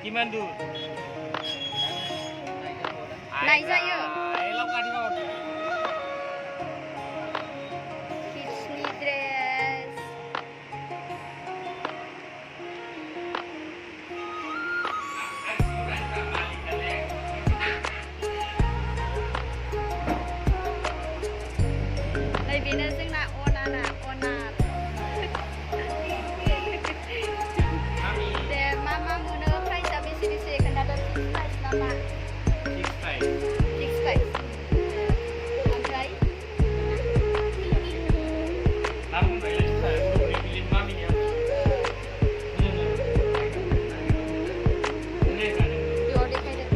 Kimandu. Naik saja. Elok kan kau. Kisni dress. Này bên đây sinh là ona. Để mama muốn nấu phải cho mình xin cái nào đó xin phải làm ạ. Six spice. Oke. Namun dari saya belum pilih mami ya. Ini kan. Yo deh kayak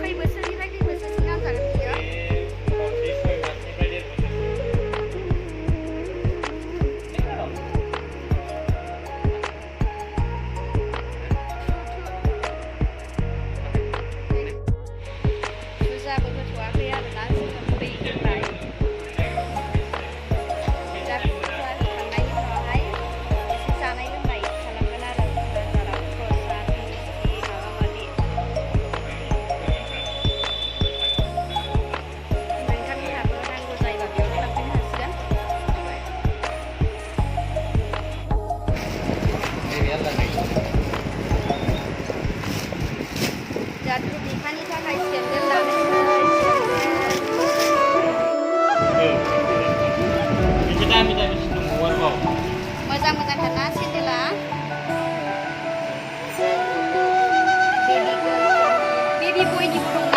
Kayak bahasa ini lagi bahasa Singapura kan ya. Susah berdua ya dan seperti ini. Jadi saya akan mulai sisa naik baik kalau benar cara proses di kawali. Mereka minta orang gosla bagi orang penghasilan. Jadi di mana saya sendiri lah. Kita mesti nunggu kau. Moza hana sendiri Baby boy di burung